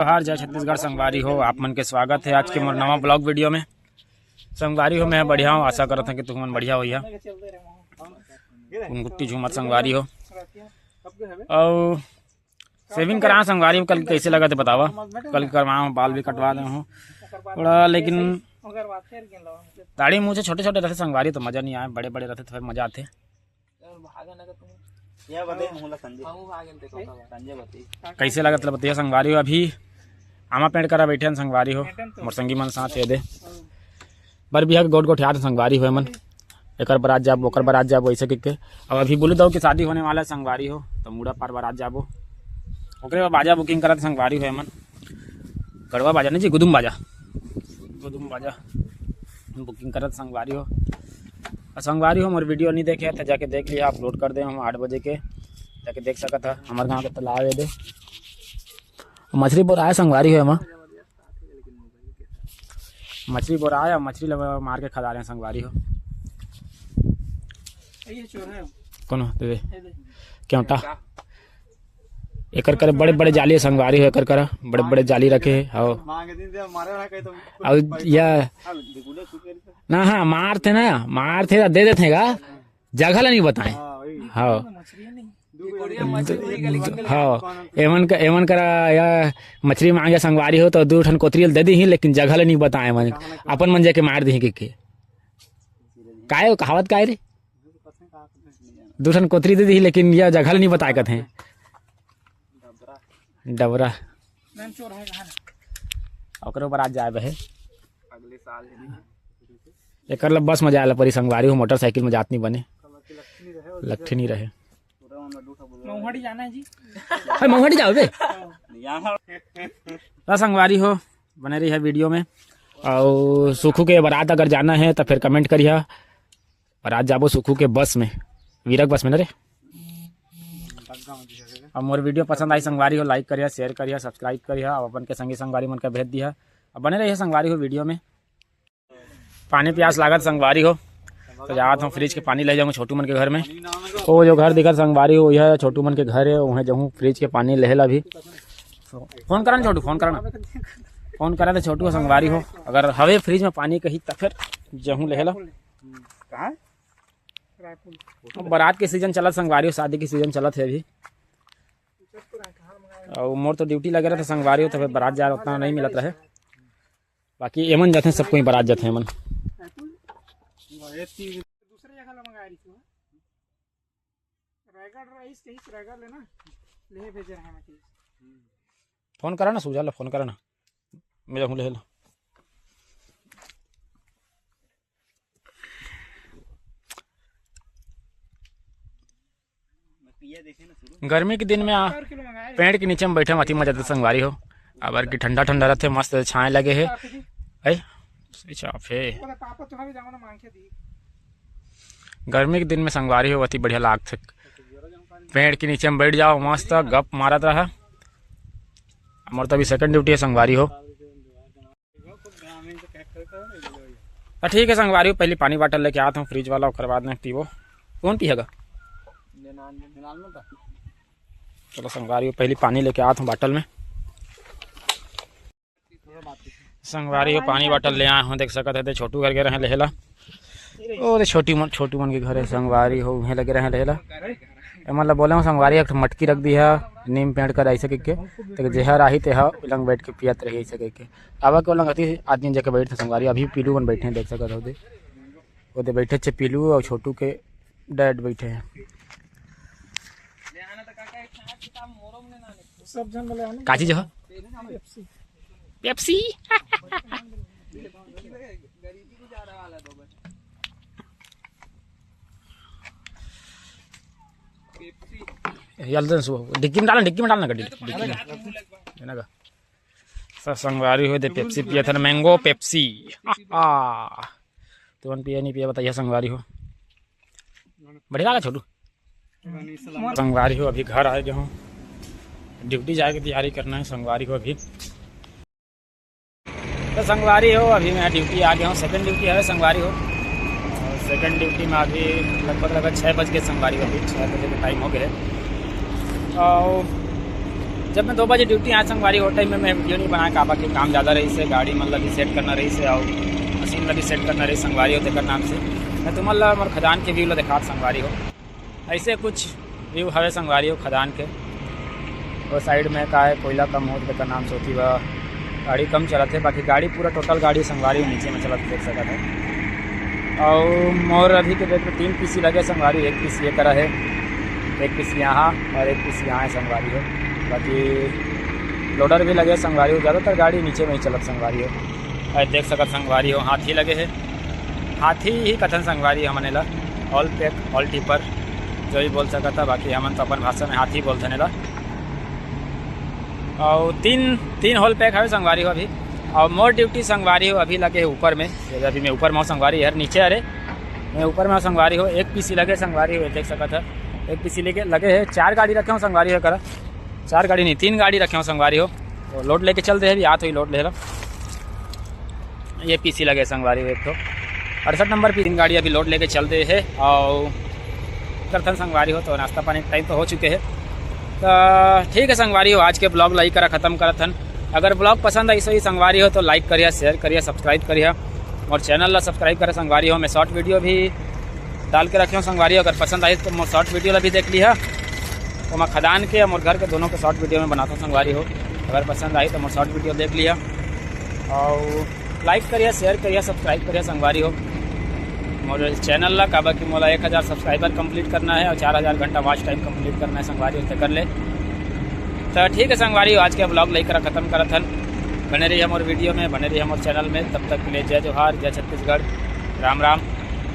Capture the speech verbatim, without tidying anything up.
जोहार, जय छत्तीसगढ़ संगवारी हो, आप मन के स्वागत हे आज के मोर नवा vlog video में। संगवारी हो, मैं बढ़िया हूँ, आशा करत हूँ कि तुमन बढ़िया होइहा। कुनकुट्टी झूमत संगवारी हो, अउ shaving करा संगवारी हो, कल कइसे लगत हे बतावा। कल करवाए हूँ, बाल भी कटवा दे हूँ थोड़ा, लेकिन दाढ़ी मूछ छोटे छोटे रहिथे संगवारी, तो मजा नहीं आए, बड़े बड़े रहिथे तो फिर मजा आथे। या बते मोला संजय। संजय बते। कइसे लगत हे बतिया संगवारी हो? अभी आमा पेड़ करा बैठे हन संगवारी हो, मोर संगी मन साथ हे दे। बर बिहा के गोठ गोठियात संगवारी हो एमन, एकर बरात जाबो, ओकर बरात जाबो, अइसे कहिके। अब अभी बोले दो कि शादी होने वाला है संगवारी हो, तो मुड़ा पार बरात जाबो, ओकरे बाद बाजा booking करत संगवारी हो एमन। गड़वा बाजा नहीं जी, गुदुम बाजा, गुदुम बाजा booking करत संगवारी हो। अउ संगवारी हो, मोर video नहीं देखे हे तो जाके देख लिहा, upload कर दे हूँ आठ बजे के, जाके देख सकत हा। हमारे गाँव के तालाब हे दे, मछली बोराए संगवारी हो एमा, मछली बोराए अउ मछली ल मार के खा रहे हैं संगवारी हो। ये चोर है। कौन हो? दे दे। ये दे। क्यों टा? एकर करे बड़े बड़े जाली हे संगवारी हो, एकर करा बड़े बड़े जाली रखे हे। हाँ। मांगे दिन दे, मारे ना कहीं तो अउ या ना, हाँ, मारथे ना, मारथे त दे देथे गा, जगह ला नहीं बताए। हाँ, वही। हाँ। मछली नहीं। हाँ, एमन का, एमन करा या मछली मांगे संगवारी हो तो दू ठन कोतरी ल दे दीही, लेकिन जगह ला नहीं बताए मन, अपन मन जाके मार दीही के, के। काय ओ कहावत काय रे? दू ठन कोतरी दे दीही, लेकिन या जगह ला नहीं बताए कथे। डबरा। ओकरे ऊपर आज जाए बहे। अगले साल हे। एकर ला बस में जाए ला परी संगवारी हो, मोटरसाइकिल में जात नहीं बने। लट्ठी नहीं रहे। मौहाटी जाना है जी। अरे मौहाटी जाओ बे। ला संगवारी हो, बने रहिहा video में। अउ सुखू के बरात अगर जाना हे तो फिर comment करिहा। बरात जाबो सुखू के बस में, वीरक बस में ना रे। अब मोर video पसंद आई संगवारी हो, like करिहा, share करिहा, subscribe करिहा, अब अपन के संगी संगवारी मन के भेज दिहा। अब बने रहिहा संगवारी हो video में। पानी प्यास लागत संगवारी हो, तो जात हूँ fridge के पानी ले जाऊँ छोटू मन के घर में। ओ जो घर दिखत संगवारी हो, यह छोटू मन के घर हे, उहें जाऊँ fridge के पानी लेहे ला अभी। फोन करा ना छोटू, फोन करा ना। फोन करा तो छोटू संगवारी हो, अगर हवे fridge में पानी कही तो फिर जाऊँ लेहे ला। कहाँ? अब बरात के season चलत संगवारी हो, शादी के season चलत हे अभी। अउ मोर तो duty लगे रहिथे संगवारी हो, तो फिर बरात जाए उतना नहीं मिलत रहे। बाकी एमन जाथे, सब कोई बरात जाथे एमन। दूसरे जगह ला मंगाए रहिस वो। रायगढ़ रहिस, कहिस रायगढ़ ले ना, ले भेजे रहे मैं कहिस। फोन करा ना, सूजा ला फोन करा ना, मैं जाऊँ लेहे ला। गर्मी के दिन में आ, पेड़ के नीचे में बैठे में अति मजा आथे संगवारी हो, काबर कि ठंडा ठंडा रहिथे, मस्त छाँय लगे हे। ऐ, switch off हे। गर्मी के दिन में संगवारी हो, अति बढ़िया लागथे। पेड़ के नीचे में बैठ जाओ, मस्त गप मारत रहा। मोर तो अभी second duty हे संगवारी हो। तो ठीक हे संगवारी हो, पहली पानी bottle लेके आत हूँ fridge वाला, ओकर बाद में पीबो। कौन पिएगा? चलो संगवारी हो, पहली पानी लेके आत हूँ bottle में। संगवारी हो, पानी bottle ले आए हूँ, देख सकत हे, ते छोटू घर गे रहे लेहे ला। ओ, ते छोटी मन, छोटू मन के घर हे संगवारी हो, उहें लगे रहे लेहे ला। एमन ला बोले हूँ संगवारी, एक ठो मटकी रख दिहा नीम पेड़ कर ऐसे कहिके, ते जेहर आही तेहा उलंग बैठ के पियत रही ऐसे कहिके। आवा के उलंग अति आदमी जाके बैठथे संगवारी, अभी पीलू मन बैठे हैं, देख सकत हो दे। ओदे बैठे छे पीलू अउ छोटू के dad बैठे हैं। सब झन बोले आने। काची जगह? पेप्सी। पेप्सी। यार, डिक्की में डालना, डिक्की में डालना गाड़ी, डिक्की में। है ना का? सब संगवारी हो दे पेप्सी पियत हन, mango पेप्सी। आहा। तुमन पिए नहीं पिए बताइए संगवारी हो। बढ़िया लगा छोटू। संगवारी हो अभी घर आए गे हूँ, duty जाए के तैयारी करना है संगवारी हो अभी। तो संगवारी हो अभी मैं duty आ गया हूँ, second duty है संगवारी हो। और second duty में अभी लगभग लगभग छः बज के संगवारी हो, अभी छः बजे के time हो गए। और जब मैं दो बजे ड्यूटी आए संगवारी, वो टाइम में मैं वीडियो नहीं बनाया, काबर कि काम ज़्यादा रहिस हे, गाड़ी मन ला भी सेट करना रहिस हे और मशीन ला भी सेट करना रहिस संगवारी हो, तेकर नाम से मैं तुमन ला मोर खदान के व्यू ला देखात संगवारी हो। ऐसे कुछ व्यू हवे संगवारी हो खदान के। वो साइड में का है, कोयला कम होत तेकर नाम से होती बा, गाड़ी कम चलत हे, बाकी गाड़ी पूरा टोटल गाड़ी संगवारी हो नीचे में चलत देख सकत हे। और मोर अभी के डेट में तीन पीसी लगे संगवारी, एक पीसी ये करा है, एक पीसी यहाँ और एक पीसी यहाँ है संगवारी हो। बाकी लोडर भी लगे संगवारी हो, ज़्यादातर गाड़ी नीचे में ही चलत संगवारी हो। और देख सकत संगवारी हो, हाथी लगे है, हाथी ही कथन संगवारी हमन एला, ऑल पैक, ऑल टिपर, जो भी बोल सकत है, बाकी हमन तो अपन भाषा में हाथी बोलथन एला। और तीन, तीन होल पैक हवे संगवारी हो अभी। और मोर ड्यूटी संगवारी हो अभी लगे है ऊपर में, ये अभी मैं ऊपर में हूँ संगवारी, यार नीचे, अरे मैं ऊपर में हूँ संगवारी हो। एक पीसी लगे संगवारी हो, देख सकत है, एक पीसी लेके लगे है, चार गाड़ी रखे हूँ संगवारी हो करा, चार गाड़ी नहीं, तीन गाड़ी रखे हूँ संगवारी हो। तो लोड लेके चल दे, अभी आत हुई लोड ले ला। ये पीसी लगे संगवारी हो एक ठो, अड़सठ नंबर पी तीन गाड़ी अभी लोड लेके चल दे है। और करथन संगवारी हो, तो नाश्ता पानी टाइम तो हो चुके है। तो ठीक है संगवारी हो, आज के ब्लॉग ला इही करा खत्म करत हन। अगर ब्लॉग पसंद आई सही संगवारी हो तो लाइक करिया, शेयर करिया, सब्सक्राइब करिया, और चैनल ला सब्सक्राइब करा संगवारी हो। मैं शॉर्ट वीडियो भी डाल के रखे हूँ संगवारी हो, अगर पसंद आई तो मोर शॉर्ट वीडियो ला भी देख लिया। तो मैं खदान के और घर के दोनों के शॉर्ट वीडियो में बनाता हूँ संगवारी हो, अगर पसंद आई तो मोर शॉर्ट वीडियो देख लिया। और लाइक करिया, शेयर करिया, सब्सक्राइब करिया संगवारी हो मोर चैनल ला, काबर कि मोला एक हज़ार सब्सक्राइबर कंप्लीट करना है और चार हज़ार घंटा वॉच टाइम कंप्लीट करना है संगवारी हो, तेकर ले। तो ठीक है संगवारी हो, आज के ब्लॉग ला इही करा खत्म करत हन। बने रहिए मोर वीडियो में, बने रहिए मोर चैनल में, तब तक के लिए जय जोहार, जय छत्तीसगढ़, राम राम।